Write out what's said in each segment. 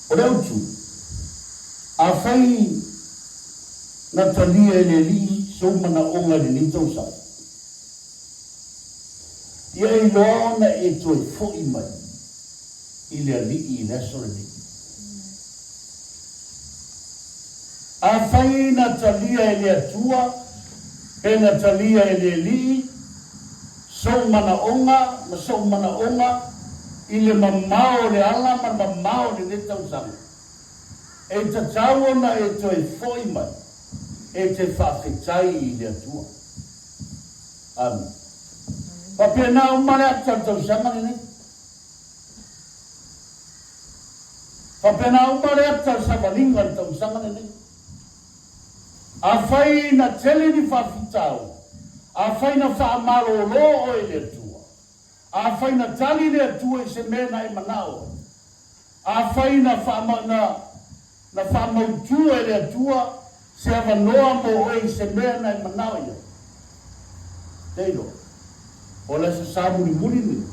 O le autu, afai na talia e le Alii sou manaoga i lenei tausaga, ia e iloa ona e toe foi mai i le Alii i le aso lenei. Afai na talia e le Atua pe na talia e le Alii sou manaoga ma sou manaoga i le mamao o le ala ma le mamao o lenei tausaga, e tatau ona e toe foi mai e te faafetai i le Atua. Amene. Faapena uma le ata o le tausaga lenei. Faapena uma le ata o le savaliga o le tausaga lenei. Afai na tele ni faafitauli, afai na faamalolo oe e le Atua, afai na tali le Atua i se mea na e manao ai, afai na na Na faamautu e le Atua se avanoa mo oe i se mea na e manao i ai. Taylor, O le aso Sa mulimuli lenei,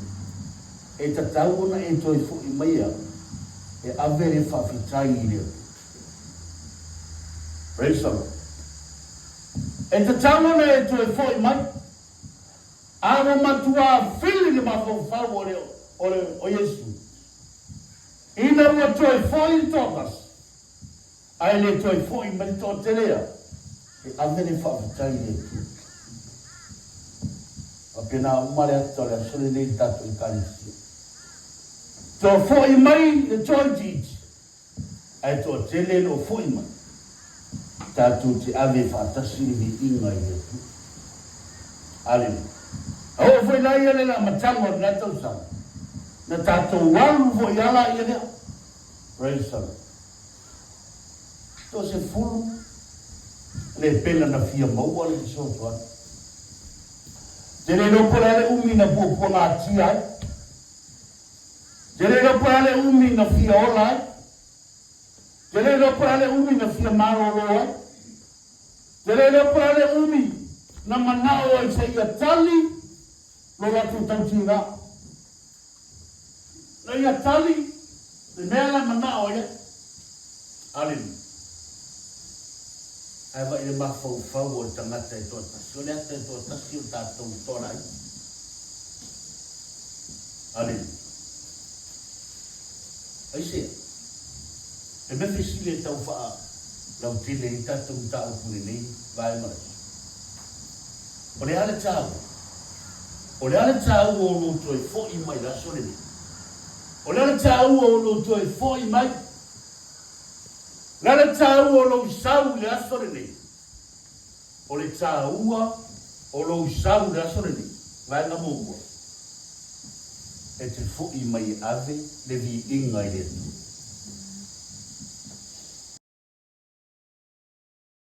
e tatau ona e toe foi mai au e ave le faafetai i le Atua. Praise the Lord. E tatau ona e toe foi mai, a ua matua fili le mafaufau o le, o le, o Iesu. Ina ua toe foi le toatasi, ae le toe foi mai le toatele a, e ave le faafetai i le Atua. Faapena uma le ata o le aso lenei i le tatou Ekalesia. Toa foi mai le toaitiiti, ae toatele e le o foi mai. Tatou te ave faatasi le viiga i le Atua. Aleluia. A oo foi la ia le amataga o lena tausaga, na tatou alu foi lava laia lea. Praise the Lord. Toasefulu le pena na fia maua le fesoasoani. Te le iloa po o le a le umi na puapuagatia ai. Te le iloa po o le a le umi na fia ola ai. Te le iloa po o le a le umi na fia malolo ai. Te le iloa po o le a le umi na manao ai seia tali lo latou tautiga. Na ia tali le mea la manao ai ai. Aleluia. Ae vaai le mafaufau o le tagata e toatasi, o le ata e toatasi o tatou toalai. Aleluia. Aisea? He mea fesili e tau faalautele ai tatou mataupu i lenei vaega o le aso. O le a le taua? O le a le taua o lou toe foi mai i le aso lenei? O le a le taua o lou toe foi mai? O le a le taua o lou sau i le aso lenei? O le taua o lou sau i le aso lenei, vaega muamua, e te foi mai e ave le viiga i le Atua.